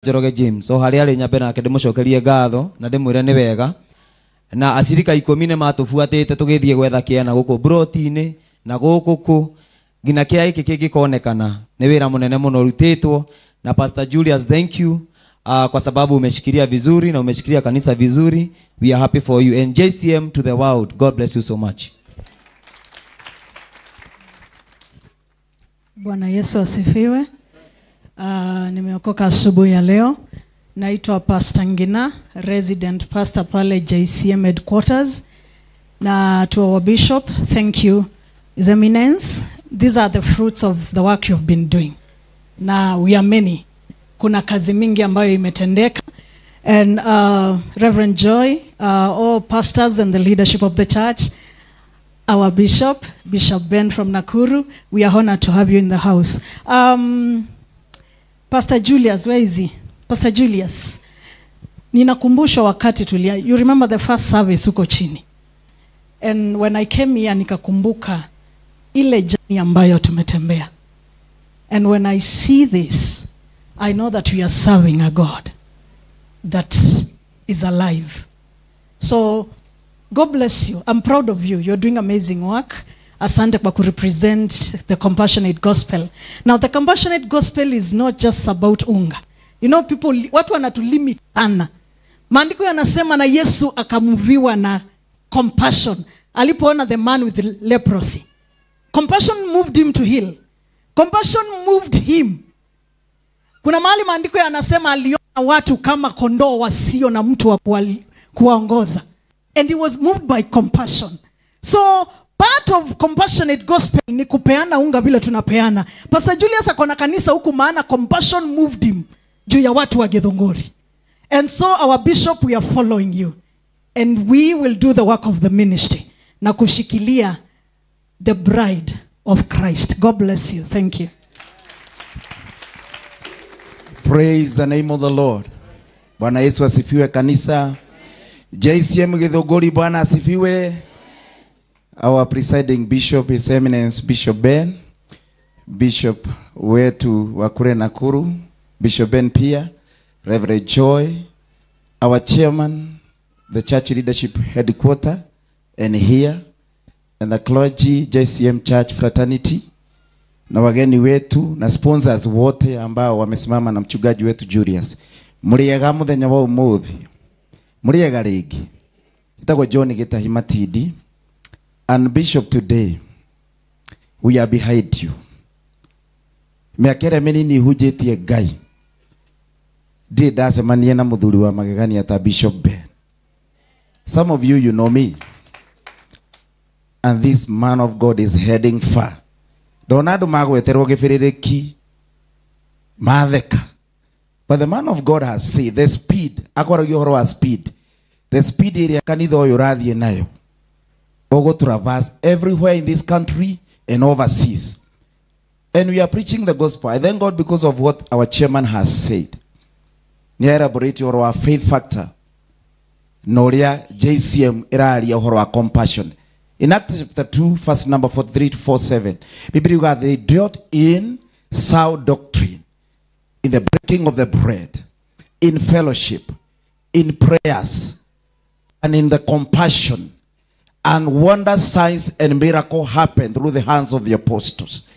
Njoroge James o harĩa arĩ nyambe nake ndĩmũcokerie ngatho na ndĩmwĩre nĩ wega. Na acirika 10 nĩ matũbuatĩte tũgĩthiĩ gwetha kĩana gũkũ broti-inĩ na gũkũ kũ nginya kĩa gĩkĩ kĩngĩkonekana. Nĩ wĩra mũnene mũno ũrutĩtwo. Na Pastor Julius, thank you kwa sababu umeshikilia vizuri na umeshikilia kanisa vizuri. We are happy for you. And JCM to the world, God bless you so much. Bwana Yesu asifiwe. Nimeokoka asubuhi ya leo. Naitwa Pastor Ngina, resident pastor pale JCM headquarters. Na to our bishop, thank you, His Eminence. These are the fruits of the work you've been doing. Na we are many. Kuna kazi mingi ambayo imetendeka. And Reverend Joy, all pastors and the leadership of the church, our bishop, Bishop Ben from Nakuru, we are honored to have you in the house. Pastor Julius, where is he? Pastor Julius, ninakumbusha wakati tulia, you remember the first service huko chini. And when I came here, nikakumbuka ile journey ambayo tumetembea. And when I see this, I know that we are serving a God that is alive. So, God bless you. I'm proud of you. You're doing amazing work. Asante kwa kurepresent the compassionate gospel. Now, the compassionate gospel is not just about unga. You know, people, watu wanatulimit sana. Maandiko yanasema na Yesu akamuviwa na compassion. Alipoona the man with leprosy. Compassion moved him to heal. Compassion moved him. Kuna mahali maandiko yanasema aliona watu kama kondoo wasio na mtu wa kuwaongoza. And he was moved by compassion. So, part of compassionate gospel ni kupeana unga vile tunapeana. Pastor Julius akona kanisa huku maana compassion moved him juu ya watu wa Githunguri. And so our bishop, we are following you. And we will do the work of the ministry. Na kushikilia the bride of Christ. God bless you. Thank you. Praise the name of the Lord. Bwana Yesu asifiwe kanisa. JCM Githunguri, Bwana asifiwe. Our presiding bishop, His Eminence Bishop Ben, Bishop wetu wa kule Nakuru, Bishop Ben pia, Reverend Joy, our chairman, the church leadership headquarter, and here, and the clergy, JCM Church Fraternity, na wageni wetu, na sponsors wote ambao wamesimama na mchungaji wetu Julius. Muriega muthenya wa umuthi. Muriega rĩngĩ. Ĩtagwo John Gĩtahi Matindi. And Bishop, today, we are behind you. Mĩaka ĩrĩa mĩnini hunjĩtie Ngai, ndirĩ ndacemania na mũthuri wa magegania ta Bishop Ben. Some of you, you know me. And this man of God is heading far. Ndona andũ magweterwo gĩbĩrĩrĩki, matheka. But the man of God has said, the speed, akwaragia ũhoro wa speed, the speed ĩrĩa kanitha ũyũ ũrathiĩ nayo, ũgũ traverse everywhere in this country and overseas. And we are preaching the gospel. I thank God because of what our chairman has said. Nĩ elaborate ũhoro wa faith factor, na ũrĩa JCM ĩraria ũhoro wa compassion. In Acts chapter 2, verse number 43 to 47, Biblia yuga, they dwelt in sound doctrine, in the breaking of the bread, in fellowship, in prayers, and in the compassion. And wonder, signs, and miracle happened through the hands of the apostles.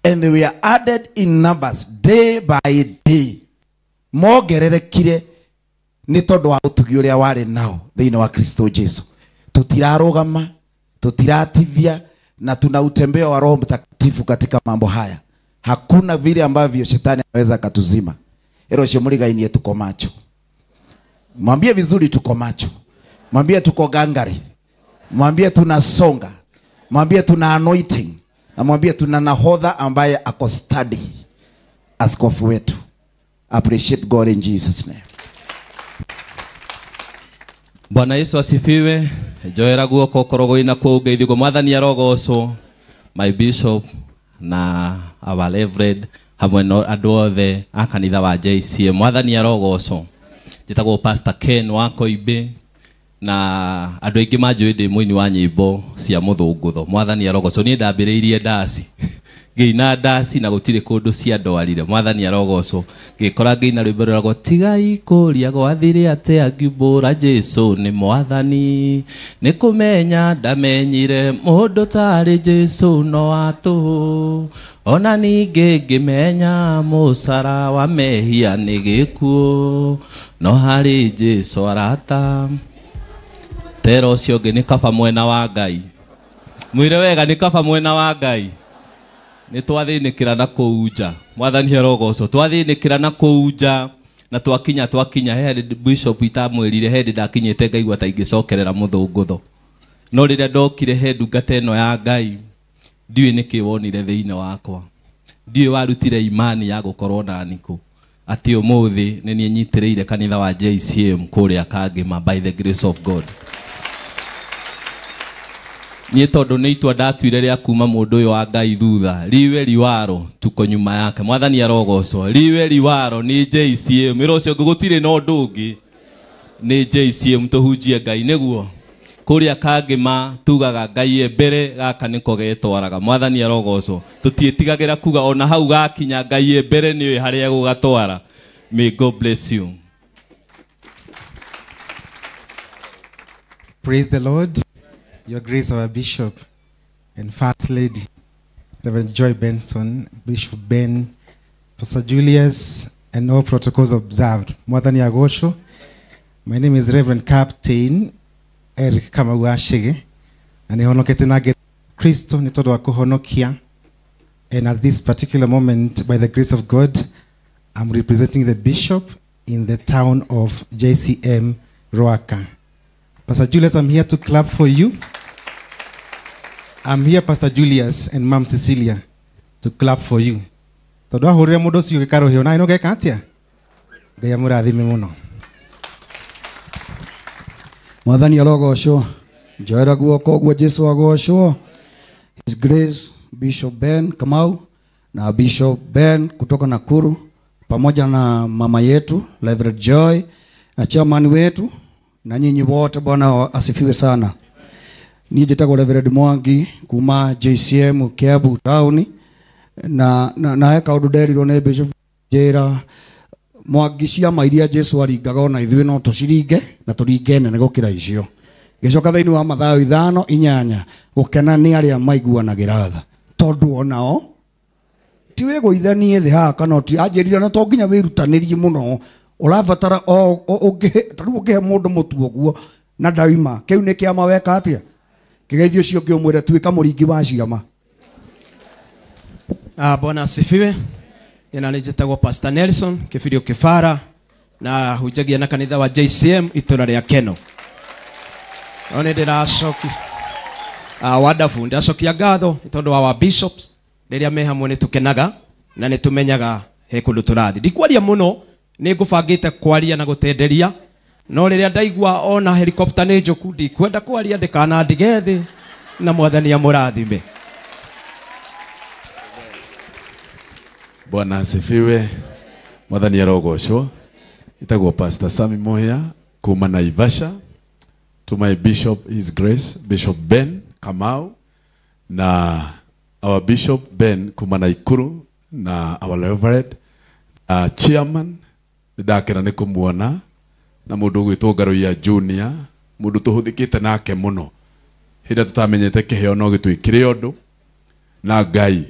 And they were added in numbers day by day. Mongererekire nĩ tondũ wa ũtugi ũrĩa warĩ nao thĩinĩ wa Kristo Jesu. Tutirarũgama, tutiratithia, na tuna utembeo wa Roho Mtakatifu katika mambo haya. Hakuna vile ambavyo shetani anaweza akatuzima. Ero ũcio mũrigainie tuko macho. Mwambie vizuri tuko macho. Mwambie tuko gangari. Mwambie tunasonga. Mwambie tuna anointing. Na mwambie tuna nahodha ambaye ako study. Askofu wetu. Appreciate God in Jesus name. Bwana Yesu asifiwe. Njoera guoko korogo-inĩ kũu ngeithio mwathani arogocwo. My bishop na our reverend hamwe na andũ othe a kanitha wa JCM. Mwathani arogocwo. Njĩtagwo Pastor Ken wa Koimbĩ na andũ aingĩ manjũĩ ndĩ mũini wa nyĩmbo cia mũthũngũtho. Mwathani arogocwo. Niĩ ndambĩrĩirie ndaci Ngĩina ndaci na gũtirĩ kũndũ ciandwarire. Mwathani arogocwo. Ngĩkora ngĩina rwĩmbo rwagwo tigai kũria gwathire atĩa ngiumbũra Jesũ nĩ mwathani. Nĩ kũmenya ndamenyire mũndũ tarĩ Jesũ no wa tũhũ. Ona ningĩ ngĩmenya mũcara wa mehia nĩ gĩkuũ. No harĩ Jesũ arata. Tera ũcio ũngĩ nĩ kaba mwena wa Ngai. Mwĩre wega nĩ kaba mwena wa Ngai. Nĩ twathĩnĩkĩra na kũu nja. Mwathani arogocwo. Twathĩnĩkĩra na kũu nja na twakinya he hĩndĩ bishop itamwĩrire he hĩndĩ ndakinyĩte ngaigua ta ingĩcokerera mũthũngũtho. No rĩrĩa ndokire he ndungata ĩno ya Ngai, ndiũĩ nĩkĩ wonire thĩinĩ wakwa. Ndiũĩ warutire imani ya gũkorwo nani kũ. Atĩ ũmũthĩ nĩ niĩ nyitĩrĩire kanitha wa JCM kũrĩa Kangĩma by the grace of God. Niĩ tondũ nĩ itua ndatuire rĩa kuma mũndũ ũyũ wa Ngai thutha, riwe riwaro tuko nyuma yake. Mwathani arogocwo. Riwe riwaro nĩ JCM. Wĩra ũcio ũngĩ gũtirĩ na ũndũ ũngĩ. Nĩ JCM tũhunjie Ngai nĩguo. Kũrĩa Kangĩma tugaga Ngai e mbere, gaka nĩko getwaraga. Mwathani arogocwo. Tũtiĩtigagĩra kuga ona hau gakinya Ngai e mbere nĩũĩ harĩa egũgatwara. May God bless you. Praise the Lord. Your Grace, our Bishop and First Lady, Reverend Joy Benson, Bishop Ben, Pastor Julius, and all protocols observed. Mwathani agocwo. My name is Reverend Captain Eric Kamau Wachege, na nĩhonokete na Kristo nĩ tondũ wa kũhonokia. And at this particular moment, by the grace of God, I'm representing the bishop in the town of JCM Ruaka. Pastor Julius, I'm here to clap for you. I'm here, Pastor Julius and Mom Cecilia, to clap for you. Tondũ ahũrĩre mũndũ ũcio gĩkarũhio na ĩno atĩa? Ngai amũrathime mũno. Mwathani arogocwo. Njoera guoko ũguo Jesũ agocwo. His Grace Bishop Ben Kamau na Bishop Ben kutoka Nakuru pamoja na mama yetu Reverend Joy na chairman wetu na nyinyi wote, Bwana asifiwe sana. Niĩ njĩtagwo Reverend Mwangi kuma JCM Kiambu town na he kaũndũ nderirwo nĩ Bishop njĩra Mwangi ciama iria Jesu aringaga ona ithuĩ no tũciringe na tũringe nene gũkĩra icio. Gĩcoka thĩinĩ wa Mathayo 5:8 gũkena nĩ arĩa maiguanagĩra tha tondũ onao ti wĩgũithanie thĩ haha kana ti anjĩrire na to nginya wĩrutanĩrie mũno ũrabatara o ũngĩhe ta rĩu ũngĩhe mũndũ mũtu ũguo na ndaima kĩu nĩ kĩama weka atĩa kĩgeithio ũcio ũngĩ ũmwĩre tuĩka mũringi wa ciama. Bwana asifiwe. Nĩ njĩtagwo Pastor Nelson Kĩbirio Kĩbara na hunjagia na kanitha wa JCM itũra rĩa Keno. No nĩ ndĩracokia wonderful, ndĩracokia ngatho nĩ tondũ wa bishops rĩrĩa me hamwe nĩ tũkenaga na nĩ tũmenyaga he kũndũ tũrathiĩ. Ndikwaria mũno, nĩ ngũbangĩte kwaria na gũtenderia, no rĩrĩa ndaigua ona helicopter nĩ njũku ndikwenda kwaria ndikanandige thĩ, na Mwathani amũrathime. Bwana asifiwe. Mwathani arogocwo. Itagwo Pastor Sami Muhia kuma Naivasha. To my bishop, His Grace Bishop Ben Kamau, na our Bishop Ben kuma Naikuru, na our Reverend Chairman ndakena nĩ kũmuona, na mũndũ ũgwĩtwo Ngaruiya Junior, mũndũ tũhũthĩkĩte nake mũno hĩndĩ tũtamenyete kĩheo no gĩtwĩkĩre ũndũ na Ngai.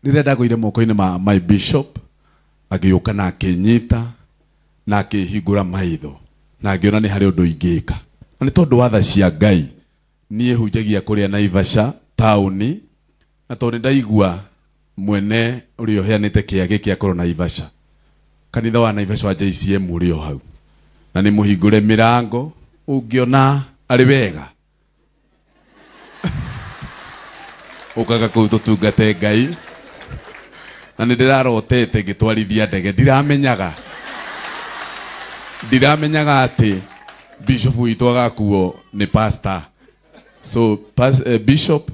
Rĩrĩa ndagũire moko-inĩ ma my bishop agĩũka na akĩnyita na akĩhingũra maitho na ngĩona nĩ harĩ ũndũ ingĩka. Na nĩ tondũ wa tha cia Ngai niĩ hunjagia kũrĩa Naivasha taũni, na tondũ ndaigua mwene ũrĩa ũheanĩte kĩa gĩkĩ akorwo Naivasha, kanitha wa Naivasha wa JCM ũrĩ o hau, na nĩ mũhingũre mĩrango ũngĩona arĩ wega ũkaga kũu tũtungate Ngai. Na nĩ ndĩrarotete ngĩtwarithia ndege, ndiramenyaga atĩ bishop witũ agakuo nĩ pastor. So bishop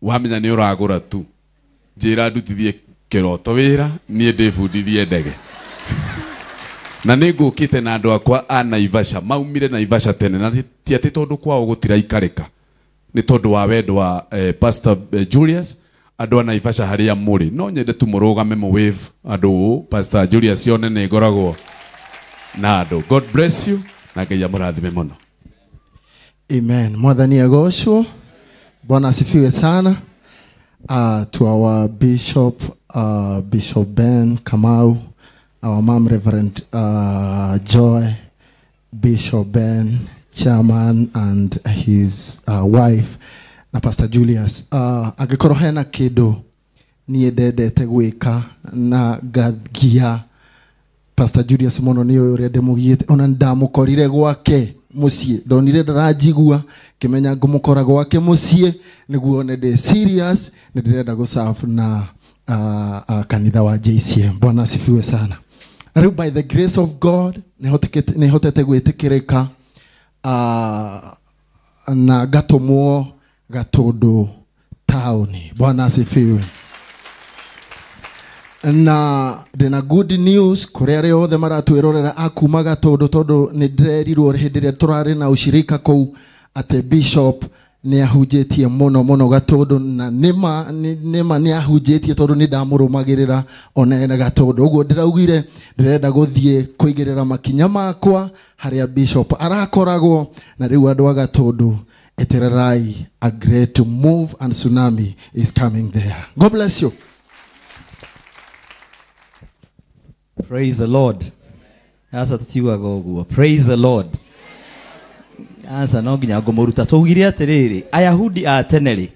wamenya nĩ ũragũra tu njĩra ndutithie kĩroto wĩra niĩ ndĩbundithie ndege. Na nĩ ngũkĩte na andũ akwa a Naivasha maumire Naivasha tene, na ti atĩ tondũ kwao gũtiraikarĩka, nĩ tondũ wa wendo wa Pastor Julius Andũ a Naivasha harĩa mũrĩ no nyende tu mũrũgame mũ wave andũ Pastor Julius one nĩ ngoragwo na andũ. God bless you na Ngai amũrathime mũno. Amen. Mwathani agocwo. Bwana asifiwe sana. To our Bishop, Bishop Ben Kamau, our mom Reverend Joy, Bishop Ben, chairman and his wife, na Pastor Julius. Angĩkorwo hena kĩndũ niĩ ndendete gwĩka na ngagia Pastor Julius mũno nĩ ũyũ ũrĩa ndĩmũgiĩte, ona ndamũkorire gwake mũciĩ, ndonire ndaranjigua ngĩmenya ngũmũkora gwake mũciĩ nĩguo one ndĩ serious, nĩ ndĩrenda gũserve na kanitha wa JCM. Bwana asifiwe sana. Na rĩu by the grace of God nĩhotete gwĩtĩkĩrĩka na ngatũmwo Gatũndũ taũni. Bwana asifiwe. Na ndĩna good news kũrĩ arĩa othe maratwĩrorera a kuma Gatũndũ, tondũ nĩ ndĩrerirwo hĩndĩ ĩrĩa tũrarĩ na ushirika kũu atĩ Bishop nĩ ahunjĩtie mũno mũno Gatũndũ, na nĩma nĩma nĩ ahunjĩtie tondũ nĩ ndamũrũmagĩrĩra ona ena Gatũndũ. Ũguo ndĩraugire ndĩrenda gũthiĩ kũigĩrĩra makinya makwa harĩa Bishop arakoragwo, na rĩu andũ a Gatũndũ etererai, a great move and tsunami is coming there. God bless you. Praise the Lord. Asa tutiugaga ũguo. Praise the Lord. Asa no nginya ngũmũruta. Twaugire atĩrĩrĩ, Ayahudi a tene rĩ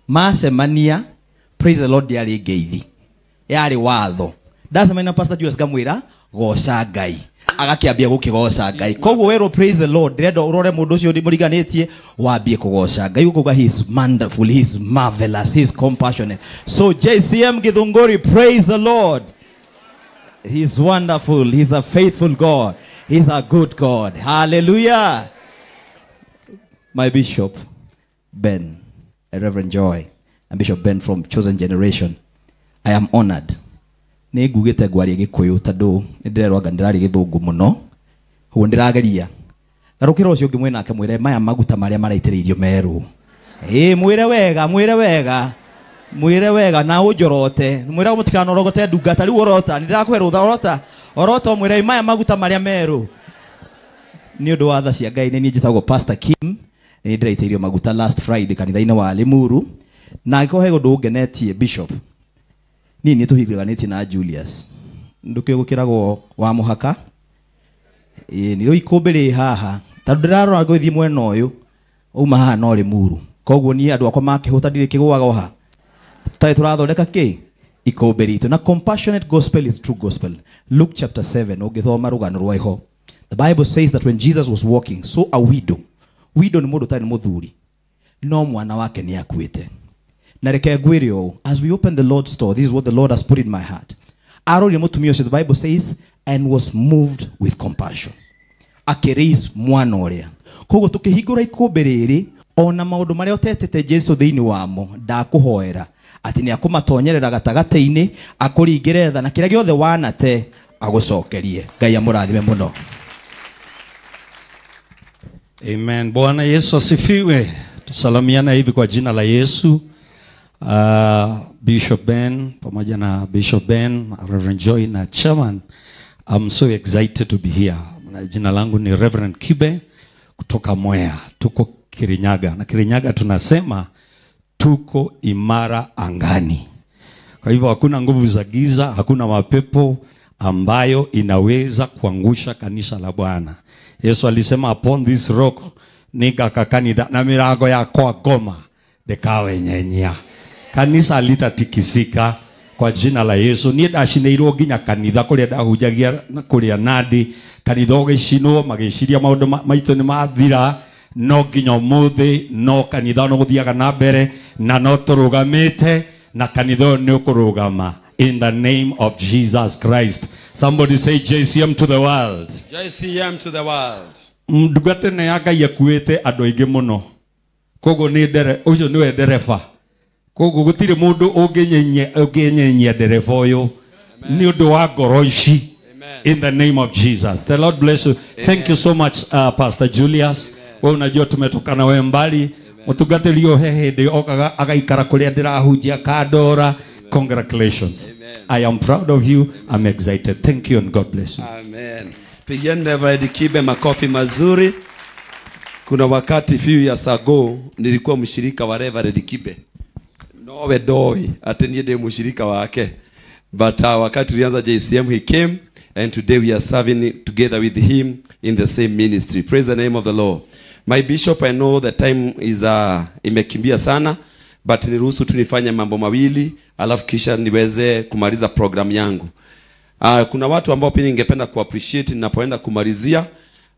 macemania, praise the Lord yarĩ ngeithi, yarĩ watho. Ndacemania na Pastor Julius ngamwĩra goca Ngai, agakĩambia gũkĩgoca Ngai. Koguo werwo praise the Lord, ndĩrenda ũrore mũndũ ũcio mũriganĩtie wambie kũgoca Ngai, ũkauga he is wonderful, he is marvelous, he is compassionate. So JCM Githunguri, praise the Lord. He's wonderful. He's a faithful God. He's a good God. Hallelujah. My Bishop Ben, Reverend Joy, and Bishop Ben from Chosen Generation, I am honored. Nĩ ngugĩte ngwarie Gĩkũyũ tondũ nĩ ndĩrerwo anga ndĩraria Gĩthũngũ mũno, ũguo ndĩrageria. Garũkĩra ũcio ũngĩ mwĩnake mwĩre maya maguta marĩa maraitĩrĩirio merũ. Ĩĩ, mwĩre wega, mwĩre wega. Mwĩre wega na ũnjorote. Mwĩre mũtikanorogote ndungata rĩu orota, nĩ ndĩrakũhe rũtha orota. Orota ũmwĩre maya maguta marĩa merũ. Nĩ ũndũ wa tha cia Ngai nĩ niĩ njĩtagwo Pastor Kim, nĩ ndĩraitĩrĩirio maguta last Friday kanitha-inĩ wa Limuru. Na angĩkorwo he ũndũ ũngenetie Bishop, niĩ nĩ tũhithanĩtie na Julius. Ndũkĩũĩ gũkĩragwo wa mũhaka. Ĩĩ, nĩ rĩu ikũmbĩ rĩ haha. Tondũ ndĩrarora ngũthiĩ mwena ũyũ, uma haha no Limuru. Koguo niĩ andũ akwa makĩhũta ndirĩ kĩgũaga haha. Tũtarĩ tũrathondeka kĩ? Ikũmbĩ ritũ. Na compassionate gospel is true gospel. Luke chapter 7, ũngĩthoma rũgano rwa iho. The Bible says that when Jesus was walking, so a widow. Widow nĩ mũndũ ũtarĩ mũthuri, no mwana wake nĩ akuĩte. Na reke ngwĩre ũũ, as we open the Lord's store, this is what the Lord has put in my heart. Arorire mũtumia ũcio, the Bible says, and was moved with compassion. Akĩraise mwana ũrĩa. Koguo tũkĩhingũra ikũmbĩ rĩrĩ, ona maũndũ marĩa ũtetete Jesu thĩinĩ wamo, ndakũhoera atĩ nĩ akũmatonyerera gatagatĩ-inĩ, akũringĩre tha, na kĩrĩa gĩothe wanate agũcokerie. Ngai amũrathime mũno. Amen. Bwana Yesu asifiwe. Tusalamiana hivi kwa jina la Yesu. Bishop Ben pamoja na Bishop Ben, Reverend Joy na Chairman, I'm so excited to be here. Na jina langu ni Reverend Kibe kutoka Mwea. Tuko Kirinyaga, na Kirinyaga tunasema tuko imara angani. Kwa hivyo hakuna nguvu za giza, hakuna mapepo ambayo inaweza kuangusha kanisa la Bwana. Yesu alisema upon this rock nigakakanitha na milango ya kwa goma ndikawe nyenyia. Kanisa litatikisika kwa jina la Yesu. Niĩ ndacinĩirwo nginya kanitha kũrĩa ndahunjagia na kũrĩa Nandi, kanitha ũgĩcinwo magĩciria maũndũ maitũ nĩ mathira, no nginya ũmũthĩ no kanitha no gũthiaga na mbere na no tũrũgamĩte na kanitha ũyũ nĩ ũkũrũgama in the name of Jesus Christ. Somebody say JCM to the world. JCM to the world. Ndungata ĩno ya Ngai ĩkuĩte andũ aingĩ mũno, koguo nĩ ndere ũcio nĩwe ndereba. Koguo gũtirĩ mũndũ ũngĩnyenyia ndereba ũyũ nĩ ũndũ wa ngoro ici. In the name of Jesus. The Lord bless you. Amen. Thank you so much, Pastor Julius. Wewe unajua tumetoka na wewe mbali. Mutungatĩri ũyũ he hĩndĩ okaga agaikara kũrĩa ndĩrahunjia kandora. Congratulations. Amen. I am proud of you. I'm excited. Thank you and God bless you. Amen. Pigieni Reverend Kibe makofi mazuri. Kuna wakati few years ago nilikuwa mshirika wa Reverend Kibe. Nowe doi ati niye ndiye mshirika wake. But wakati tulianza JCM he came, and today we are serving together with him in the same ministry. Praise the name of the Lord. My bishop, I know the time is imekimbia sana, but niruhusu tu nifanye mambo mawili alafu kisha niweze kumaliza program yangu. Kuna watu ambao pia ningependa ku appreciate ninapoenda kumalizia,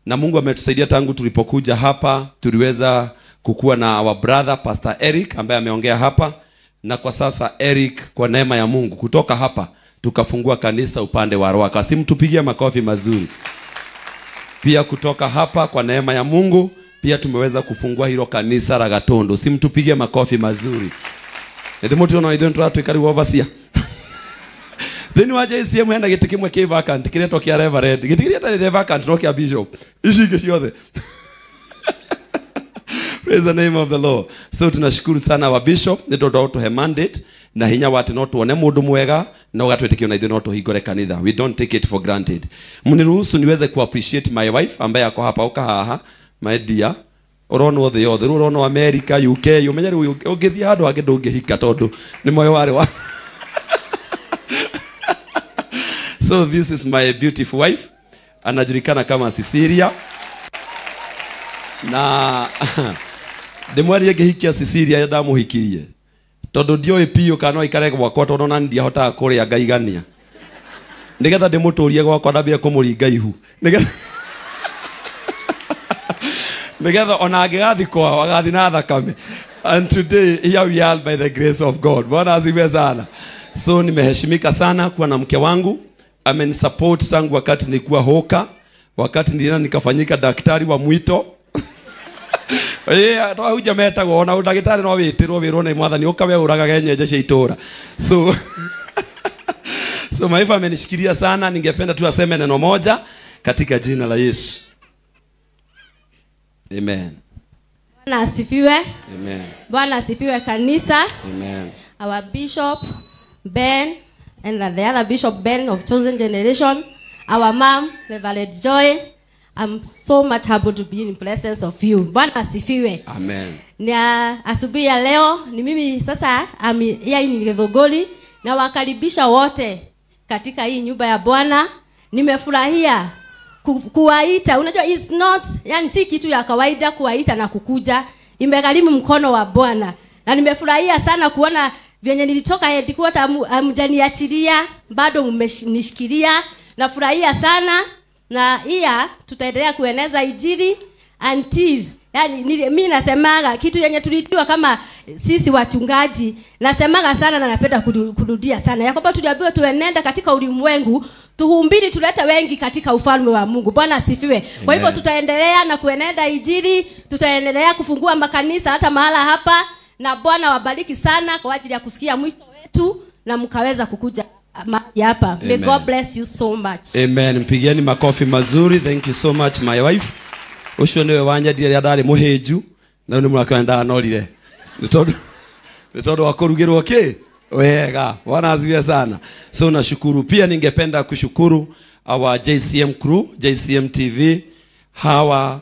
na Mungu ametusaidia tangu tulipokuja hapa tuliweza kukua na our brother Pastor Eric ambaye ameongea hapa, na kwa sasa Eric kwa neema ya Mungu kutoka hapa tukafungua kanisa upande wa Ruaka. Simtupigie makofi mazuri. Pia kutoka hapa kwa neema ya Mungu pia tumeweza kufungua hilo kanisa la Gatondo. Simtupigie makofi mazuri. Ndio na idho ndio tuikari overseer. Then waje JCM henda gĩtĩ kĩmwe kĩ vacant kĩretwo kĩa Reverend. Gĩtĩ kĩrĩa gĩtarĩ vacant no kĩa bishop. Ici ingĩ ciothe. Praise the name of the Lord. So tunashukuru sana wa bishop nĩ tondũ wa gũtũhe mandate na hinya wa atĩ no tuone mũndũ mwega na ũgatwĩtĩkia na ithuĩ no tũhingũre kanitha. We don't take it for granted. Mniruhusu niweze ku appreciate my wife ambaye ako hapa uka haha, my dear. Ũronwo thĩ yothe, rĩu ũronwo America, UK, ũmenye rĩu ũngĩthiĩ handũ hangĩ ndũngĩhika tondũ nĩ moyo warĩ wa. So this is my beautiful wife. Anajulikana kama Cecilia. Na ndĩmwarie ngĩhikia Cecilia ndamuhikirie. Tondũ ndioĩ piũ kana no aikare gwakwa tondũ ona ndiahotaga kũrĩa ngaigania. Nĩgetha ndĩmũtũrie gwakwa ndambire kũmũringa ihu. Nĩgetha ona angĩgathiĩ kwao agathiĩ na thakame. And today here we are by the grace of God. Bwana asifiwe sana. So nimeheshimika sana kuwa na mke wangu. Amenisupport tangu wakati nilikuwa hoka, wakati nilienda nikafanyika daktari wa mwito. To huja metagwo ona ndagĩtarĩ no wĩtĩrwo wĩrwo nĩ mwathani ũka we ũragage nyenje cia itũra. So so my wife amenishikilia sana. Ningependa tu aseme neno moja katika jina la Yesu. Amen. Bwana asifiwe. Amen. Bwana asifiwe kanisa. Amen. Our Bishop Ben and the other Bishop Ben of Chosen Generation, our mom, Reverend Joy, I'm so much happy to be in presence of you. Bwana asifiwe. Amen. Na asubuhi ya leo ni mimi sasa yai ni Githogoli na wakaribisha wote katika hii nyumba ya Bwana. Nimefurahia kuwaita. Unajua it's not, yani si kitu ya kawaida kuwaita na kukuja. Imegharimu mkono wa Bwana. Na nimefurahia sana kuona vyenye nilitoka headquarter hamjaniachilia, bado mmenishikilia. Nafurahia sana. Na iya tutaendelea kueneza injili until, yani mimi nasemaga kitu yenye tulitiwa kama sisi wachungaji, nasemaga sana na napenda kurudia sana ya kwamba tuliambiwa tuenende katika ulimwengu tuhubiri, tulete wengi katika ufalme wa Mungu. Bwana asifiwe. Kwa hivyo tutaendelea na kuenenda injili, tutaendelea kufungua makanisa hata mahala hapa, na Bwana wabariki sana kwa ajili ya kusikia mwito wetu na mkaweza kukuja hapa. May God bless you so much. Amen. Mpigieni makofi mazuri. Thank you so much my wife. Ucio niwe wanyendire rĩrĩa ndarĩ mũhĩnju na nĩ mwaka ndanorire. Nĩ tondũ wa kũrugĩrwo kĩ wega. Bwana asifiwe sana. So nashukuru. Pia ningependa kushukuru our JCM crew, JCM TV, hawa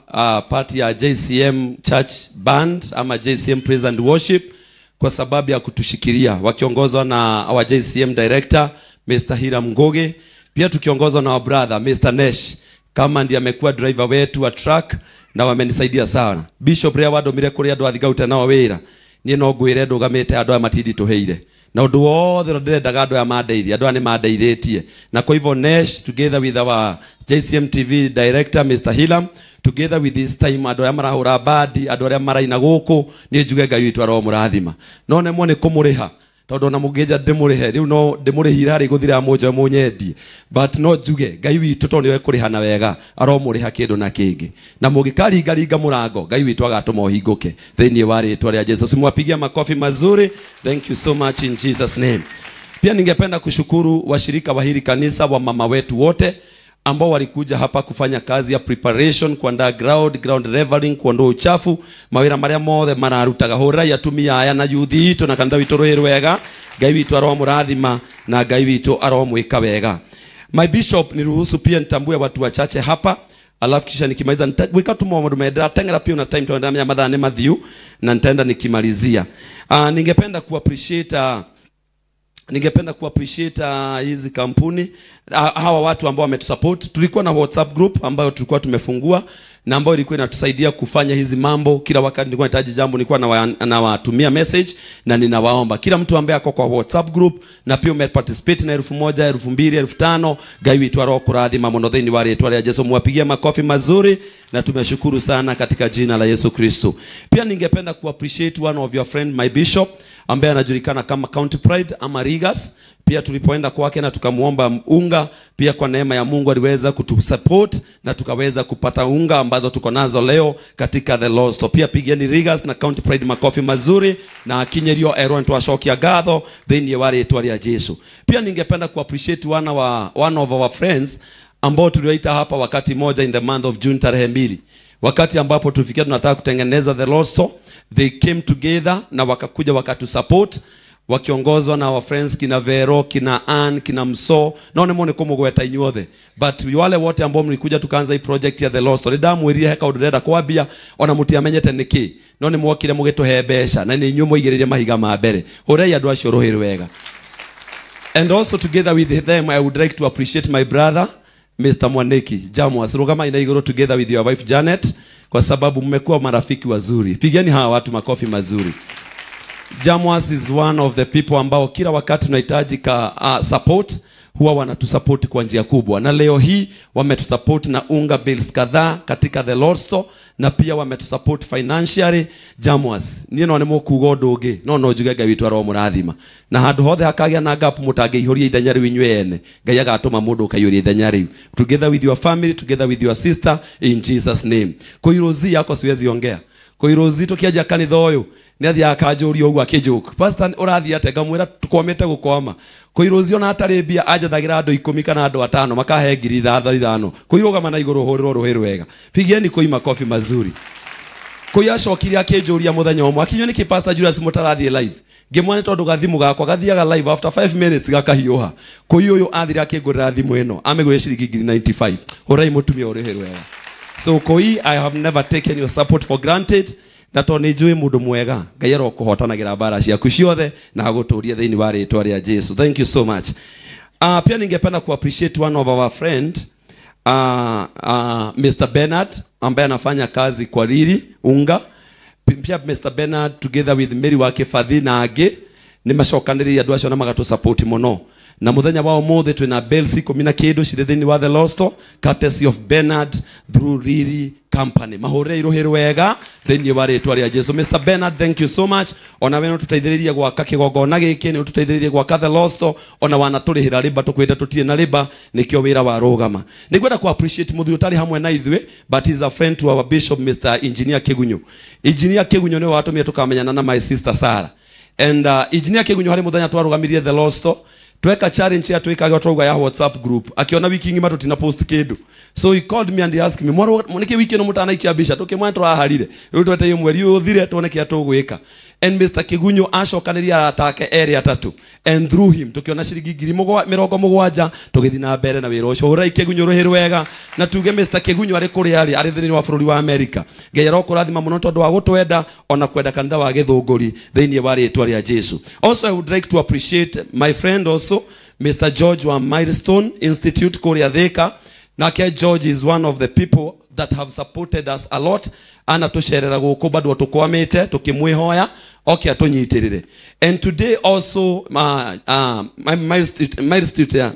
part ya JCM Church Band ama JCM Praise and Worship kwa sababu ya kutushikilia, wakiongozwa na our JCM Director Mr. Hiram Ngoge, pia tukiongozwa na our brother Mr. Nesh kama ndiye amekuwa driver wetu wa truck na wamenisaidia sana. Bishop ria wadomire kuria andu athigaute nao wira, nie no ngwire ndugamite andu aya matindituheire na undu wothe uria ndirendaga andu aya mandeithie, andu aya ni mandeithitie. Na kwa hivyo Nesh together with our JCM TV Director Mr. Hilam, together with this time andu aya marahura bandi, andu aria maraina guku, nie njuge Ngai witu aromurathima. No nemwo ni kumuriha tondu ona mũngĩnja ndĩmũrĩhe rĩu no ndĩmũrĩhire harĩ gũthira mũnjoe mũnyendie, but no njuge Ngai witũ tondũ nĩwe kũrĩhana wega aromũrĩha kĩndũ na kĩngĩ, na mũngĩkaringaringa mũrango Ngai witũ agatũma ũhingũke thĩinĩ wa rĩtwa rĩa Yesu. Simwapigia makofi mazuri. Thank you so much in Jesus name. Pia ningependa kushukuru washirika wa hili kanisa, wa mama wetu wote ambao walikuja hapa kufanya kazi ya preparation, kuandaa ground leveling, kuondoa uchafu, mawira maria mothe mararutaga. Hurai atumia aya na yuthi itu na kanitha witu rwĩ rwega. Ngai witu aromũrathima na Ngai witu aromwĩka wega. My bishop, niruhusu pia nitambue watu wachache hapa, alafu kisha nikimaliza nitaweka tu maundu mendera tengera pia na time tunaenda mathaa nĩ mathiu na nitaenda nikimalizia. Ningependa ku appreciate hizi kampuni, hawa watu ambao wametusupport. Tulikuwa na WhatsApp group ambayo tulikuwa tumefungua na ambayo ilikuwa inatusaidia kufanya hizi mambo. Kila wakati nilikuwa nahitaji jambo nilikuwa nawatumia message na ninawaomba kila mtu ambaye ako kwa WhatsApp group na pia umeparticipate na 1000, 2000, 5000, Ngai witu arokurathima muno thiini wa ritwa ria Jesu. Mwapigie makofi mazuri na tumeshukuru sana katika jina la Yesu Kristo. Pia ningependa ku appreciate one of your friend, my bishop, ambaye anajulikana kama County Pride ama Rigas. Pia tulipoenda kwake na tukamuomba unga, pia kwa neema ya Mungu aliweza kutusupport na tukaweza kupata unga ambazo tuko nazo leo katika the Lord's Store. Pia pigeni Rigas na County Pride makofi mazuri na akinyerio Aaron twashokia gatho thiini wa ritwa ria Jesu. Pia ningependa ku appreciate one of our friends ambao tuliwaita hapa wakati moja in the month of June tarehe 2. Wakati ambapo tulifikia tunataka kutengeneza the Lord's Store, they came together na wakakuja wakatusupport wakiongozwa na our friends kina Vero, kina Ann, kina Mso. Naone mwone kumugweta inyuothe. But wale wote ambao mlikuja tukaanza hii project ya the Lord's Store, ndamwirire heka undu ndĩrenda kwambia ona mutiamenyete niki. No nĩ mwokire mũgĩtũhe mbeca na nĩ inyuĩ mũigĩrĩire mahiga ma mbere. Hũrai andũ acio rũhĩ rwega. And also together with them I would like to appreciate my brother Mr. Mwaneki Jamwas. Rugama ina igoro together with your wife Janet, kwa sababu mmekuwa marafiki wazuri. Pigeni hawa watu makofi mazuri. Jamwas is one of the people ambao kila wakati tunahitaji support, huwa wanatusupport kwa njia kubwa. Na leo hii wametusupport na unga bills kadhaa katika the Lord's Store, na pia wametusupport financially. Jamwas, niĩ no nĩ mũkuga ũndũ ũngĩ, no no njuge Ngai witũ aromũrathima. Na handũ hothe hakagĩa na gap mũtangĩihũria ithenya rĩu inyuĩ ene, Ngai agatũma mũndũ ũkaihũria ithenya rĩu. Together with your family, together with your sister, in Jesus name. Koirozi yako siwezi ongea. Koirozi tukiaja kanitha ũyũ nĩ athiaga akanjũria ũguo akĩnjũka, pastor ũrathiĩ atĩa? Ngamwĩra tũkwamĩte gũkwama. Koirozi ona atarĩ mbia anjathagĩra andũ 10 kana andũ 5 makahe 5,000. Koirũgama na igũrũ hũrĩrwo rũhĩ rwega. Pigieni koi makofi mazuri. Koi acokire akĩnjũria mũthenya ũmwe, akinyua nĩkĩ Pastor Julius mũtarathiĩ live? Ngĩmwona tondũ gathimũ gakwa gathiaga live after 5 minutes gakahiũha. Koi ũyũ athire akĩngũrĩra thimũ ĩno, amĩgũrĩre ciringi 95. Hũrai mũtumia ũrĩhĩ rwega. So Koi, I have never taken your support for granted. Na to nĩ njũĩ mũndũ mwega, Ngai arokũhotanagĩra mbara ciaku ciothe na agũtũrie thĩinĩ wa rĩtwa rĩa Jesu. Thank you so much. Pia ningependa ku appreciate one of our friend, Mr. Bernard ambaye anafanya kazi kwa Riri Unga. Pia Mr. Bernard together with Mary wake Fadhi na Age nĩ macokanĩrĩire andũ acio na magatũ support mũno. Na muthenya wa ũmũthĩ twĩna bales 10 na kĩndũ cirĩ thĩinĩ wa the Lord's Store, courtesy of Bernard through Riri Company. Mahũrĩre rũhĩ rwega thĩinĩ wa rĩtwa rĩa Jesu. Mr. Bernard, thank you so much. Ona we nĩũtũteithĩrĩirie gwaka kĩgongona gĩkĩ, nĩũtũteithĩrĩirie gwaka the Lord's Store, ona wanatũrĩhĩra rĩba tũkwĩte tũtirĩ na rĩba, nĩkĩo wĩra warũgama. Nĩngwenda ku appreciate mũthuri ũtarĩ hamwe na ithuĩ, but he's a friend to our bishop Mr. Engineer Kĩgunyo. Engineer Kĩgunyo nĩwe watũmire tũkamenyana na my sister Sarah. And Engineer Kĩgunyo harĩ mũthenya twarũgamirie the Lord's Store, tweka challenge ya twikaga twauga ya WhatsApp group, akiona wiki ng'ima tutina post kindu. So he called me and he asked me, mwana niki wiki no mutanaikia mbica? Tukimwana turaharire riu twete mweri uyu uthire tuone kia tugwika. And Mr. Kigunyo acokanĩria arata ake erĩ atatu, and through him tukiona ciringi 70,000 tũgĩthiĩ na mbere na wĩra ũcio. Hũrai Kĩgunyo rũhĩ rwega na tuge Mr. Kĩgunyo arĩ kũrĩa arĩ, arĩ thĩinĩ wa bũrũri wa America. Ngai arokũrathima mũno tondũ wa gũtwenda ona kwenda kanitha wa Gĩthũngũri thĩinĩ wa rĩtwa rĩa Jesu. Also I would like to appreciate my friend also Mr. George wa Milestone Institute kũrĩa Thika. Nake George is one of the people that have supported us a lot. Ana tucerera guku bado tukwamite tukimwihoya oke atunyitirire. And today also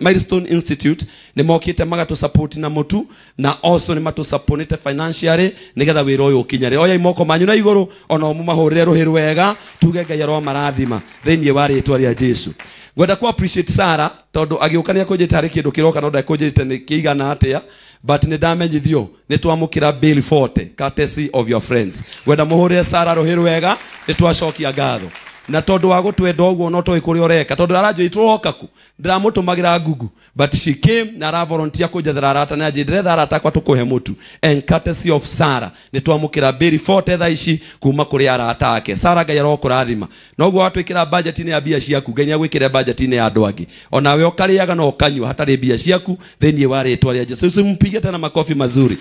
Milestone Institute ni mokite magatu support na mutu na also ni matu supportite financially nigetha wira uyu ukinyare. Oya imoko manyu na iguru ona mumahurire ruhi rwega tuge Ngai aro marathima thiini wa ritwa ria Jesu. Ngwenda ku appreciate Sarah tondu agiuka ni akunjita hari kindu kiroka no ndakunjite ni kiigana atia, but ni ndamenyithio ni twamukira bill 40 courtesy of your friends. Ngwenda muhurire Sarah ruhi rwega ni twacokia ngatho. Na tondu wa gutwenda uguo no toĩ kũrĩa ũreka tondu aranjũĩ tũroka ku ndiramũtũmagĩra ngugu, but she came na ara volunteer kũnjethera arata na anjĩ ndĩretha arata akwa tũkũhe mũtu. And courtesy of Sarah nĩ twamũkĩra bĩri 40 thaa ici kuma kũrĩ arata ake. Sarah, Ngai arokũrathima. Noguo watwĩkĩra budget-inĩ ya mbia ciaku, Ngai nĩagwĩkĩre budget-inĩ ya andũ angĩ, onawe ũkarĩaga na ũkanyua hatarĩ mbia ciaku thĩinĩ wa rĩtwa rĩa Jesu. Usimpige tena makofi mazuri.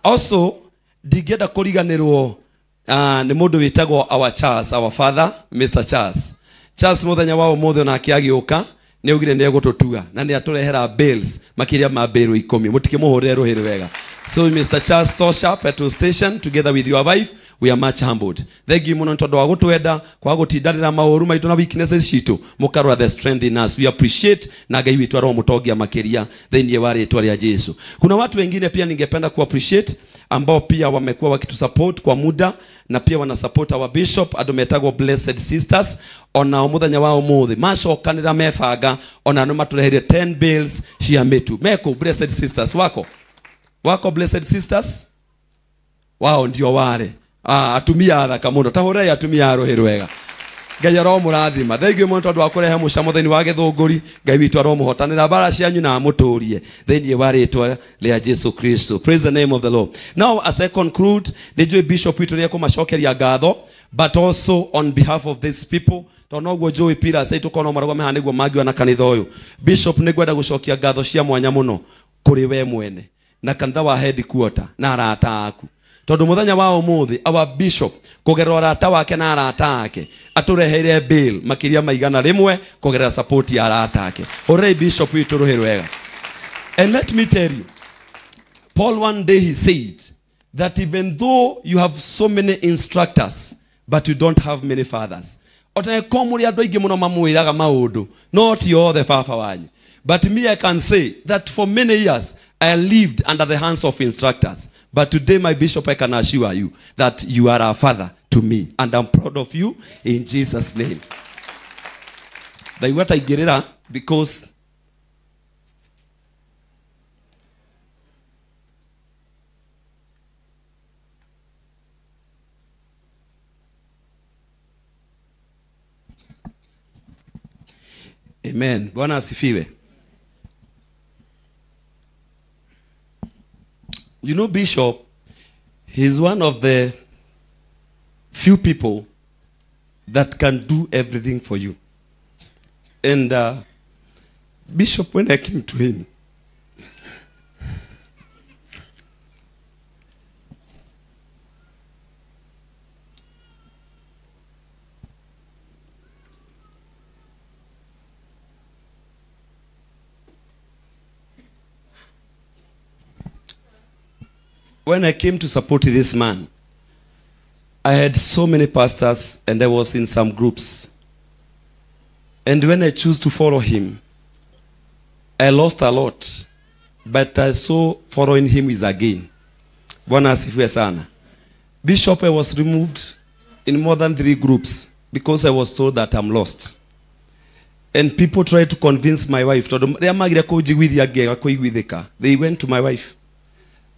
Also ndingĩenda kũriganĩrwo nĩ mũndũ wĩtagwo our Charles, our father, Mr. Charles. Charles mũthenya wa ũmũthĩ onake agĩũka nĩ augire nĩ egũtũtuga na nĩ atũrehera bills makĩria ma bĩrũ 10. Mũtikĩmũhũrĩre rũhĩ wega. So Mr. Charles Tosha, petrol station, together with your wife, we are much humbled. Thank you mũno tondũ wa gũtwenda, kwa gũtindanĩra maũru maitũ na weaknesses citũ, mũkarora the strength in us. We appreciate na Ngai witũ aromũtongia makĩria thĩinĩ wa rĩtwa rĩa Jesu. Kuna watu wengine pia ningependa ku appreciate ambao pia wamekuwa wakitusupport kwa muda na pia wana support our bishop, andũ metagwo Blessed Sisters. Ona mũthenya wa ũmũthĩ macokanĩra mebanga, ona no matũreheire 10 bills cia mĩtu. Meko Blessed Sisters wako wako Blessed Sisters wao ndio wale atumia athaka mũno. Ta hũrei atumia a rũhĩ rwega. Ngai aromũrathima. Thengiũ mũno tondũ wa kũrehe mũcamo thĩinĩ wa Gĩthũngũri. Ngai witũ aromũhotanĩra mbara cianyu na amũtũrie thĩinĩ wa rĩtwa rĩa Jesu Kristo. Praise the name of the Lord. Now as I conclude, nĩ njũĩ bishop witũ nĩekũmacokeria ngatho, but also on behalf of these people, tondũ noguo njũĩ pillars aitũ korwo marũgame haha nĩguo mangiona kanitha ũyũ. Bishop, nĩngwenda gũcokia ngatho cia mwanya mũno kũrĩ we mwene na kanitha wa headquarter na arata aku, tondu muthenya wa umuthi our bishop kugerera arata wake na arata ake atureheire bill makiria ma 100 kugerera support ya arata ake. Hurray bishop witu ruhi rwega. And let me tell you, Paul one day he said that even though you have so many instructors, but you don't have many fathers. Otangĩkorwo mũrĩ andũ aingĩ mũno mamwĩraga maũndũ, no ti othe baba wanyu. But me, I can say that for many years, I lived under the hands of instructors. But today, my bishop, I can assure you that you are a father to me. And I'm proud of you in Jesus' name. Ndaigua ta ingĩrĩra because Amen. Bwana asifiwe. You know, Bishop, he's one of the few people that can do everything for you. And Bishop, when I came to him, when I came to support this man, I had so many pastors and I was in some groups. And when I chose to follow him, I lost a lot. But I saw following him is a gain. Bwana asifiwe sana. Bishop, I was removed in more than 3 groups because I was told that I'm lost. And people tried to convince my wife. They went to my wife.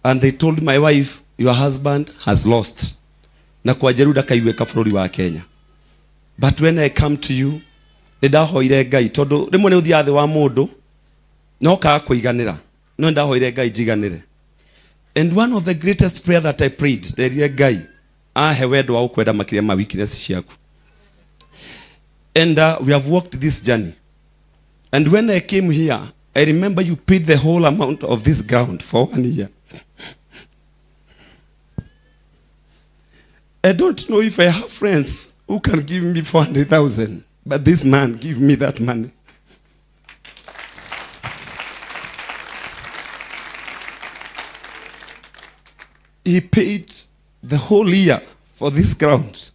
And they told my wife, your husband has lost. Na kwa Jeruda kaiweka bũrũri wa Kenya. But when I come to you, nĩndahoire Ngai tondũ rĩmwe nĩ ũthiaga thĩ wa mũndũ no kaga kũiganĩra. No nĩndahoire Ngai njiganĩre. And one of the greatest prayer that I prayed, nderire Ngai ahe wendo wa gũkwenda makĩria ma weakness ciaku. And we have walked this journey. And when I came here, I remember you paid the whole amount of this ground for 1 year. I don't know if I have friends who can give me 400,000, but this man give me that money. He paid the whole year for this ground.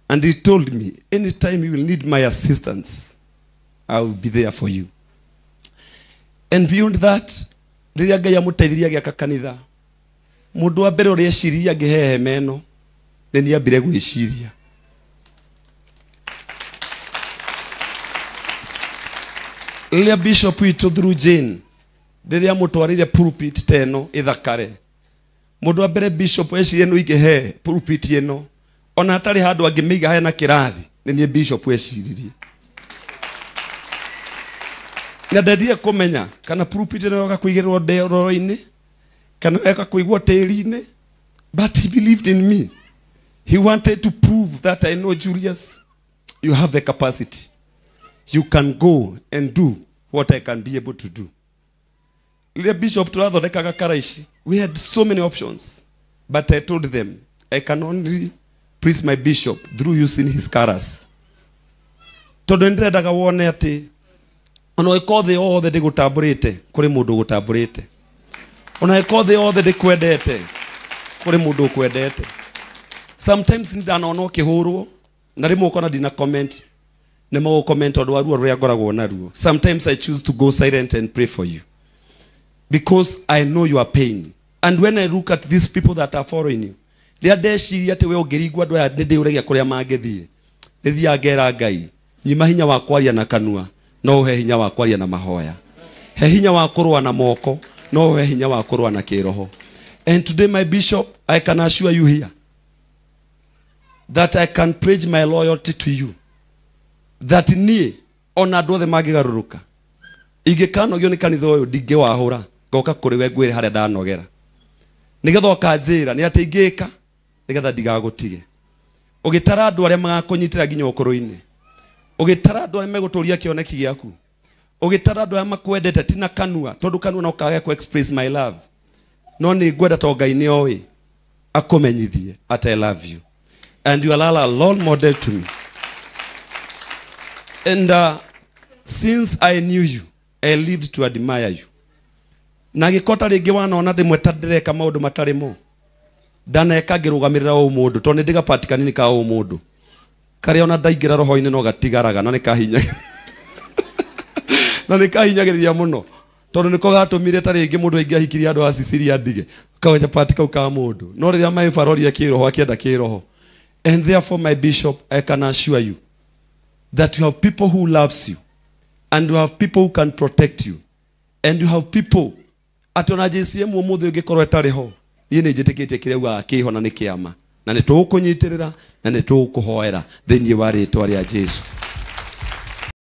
And he told me, anytime you will need my assistance, I will be there for you. And beyond that, rĩrĩa Ngai amũteithirie agĩaka kanitha, mũndũ wa mbere ũrĩa eciririe angĩhe hema ĩno, nĩ niĩ ambire gwĩciria. Rĩrĩa bishop witũ through Jane, rĩrĩa amũtwarire pulpit ta ĩno ĩthakare, mũndũ wa mbere bishop ecirie nĩ ingĩhe pulpit ĩno, Ona hatarĩ handũ angĩmĩiga hena kĩrathi, nĩ niĩ bishop weciririe. Na ndendire kũmenya kana pulpit ĩno yoka kũigĩrĩrwo ndoro-inĩ, kana yoka kũigwo tĩri-inĩ, but he believed in me. He wanted to prove that I know, Julius, you have the capacity. You can go and do what I can be able to do. Rĩrĩa bishop tũrathondekaga karaici, we had so many options, but I told them I can only please my bishop through using his colours. Tondũ nĩndĩrendaga wone atĩ ona ũngĩkorwo thĩ yothe ndĩgũtambũrĩte, kũrĩ mũndũ ũgũtambũrĩte. Ona ũngĩkorwo thĩ yothe ndĩkwendete, kũrĩ mũndũ ũkwendete. Sometimes nĩndanona ũkĩhũrwo na rĩmwe ũkona ndina comment, nĩ magũ comment tondũ wa ruo rũrĩa ngoragwo naruo. Sometimes I choose to go silent and pray for you because I know your pain. And when I look at these people that are following you, rĩrĩa ndeciria atĩ we ũngĩringwo andũ aya nĩndĩũragia kũrĩa mangĩthiĩ, nĩthiaga ngera Ngai, nyima hinya wa kwaria na kanua, no ũhe hinya wa kwaria na mahoya. He hinya wa kũrũa na moko, no ũhe hinya wa kũrũa na kĩroho. And today, my bishop, I can assure you here that I can pledge my loyalty to you. That niĩ ona andũ othe mangĩgarũrũka, ingĩkanogio nĩ kanitha ũyũ ndingĩwahũra, ngoka kũrĩ we ngwĩre harĩa ndanogera, nĩgetha ũkanjĩra nĩ atĩ ingĩka nĩgetha ndigagũtige. Ũgĩtara andũ arĩa magakũnyitĩra nginya ũkũrũ-inĩ, ũgĩtara andũ arĩa megũtũria kĩoneki gĩaku, ũgĩtara andũ arĩa makwendete ti na kanua, tondũ kanua no kage kũ express my love, no nĩ ngwenda to Ngai nĩ oĩ akũmenyithie atĩ I love you and you are a role model to me. And since I knew you, I lived to admire you. Na gĩko ta rĩngĩ wanona ndĩmwe ta ndĩreka maũndũ matarĩ mo, ndaneka ngĩrũgamĩrĩra ũmũndũ, tondũ nĩ ndĩ gapati kanini ka ũmũndũ karĩa ona ndaingĩra roho-inĩ no gatigaraga, na nĩkahinyagĩrĩria mũno, tondũ nĩko gatũmire ta rĩngĩ mũndũ aingĩ ahikirie andũ a Sicilia ndige kawanja pati kau ka mũndũ, no rĩrĩa maĩbaroria kĩroho akĩenda kĩroho. And therefore, my bishop, I can assure you that you have people who loves you, and you have people who can protect you, and you have people atĩ ona JCM ũmũthĩ ũngĩkorwo ĩtarĩ ho, niĩ nĩ njĩtĩkĩtie kĩrĩa ugaga kĩho na nĩ kĩama, na nĩ tũgũkũnyitĩrĩra na nĩ tũgũkũhoera thĩinĩ wa rĩtwa rĩa Jesu.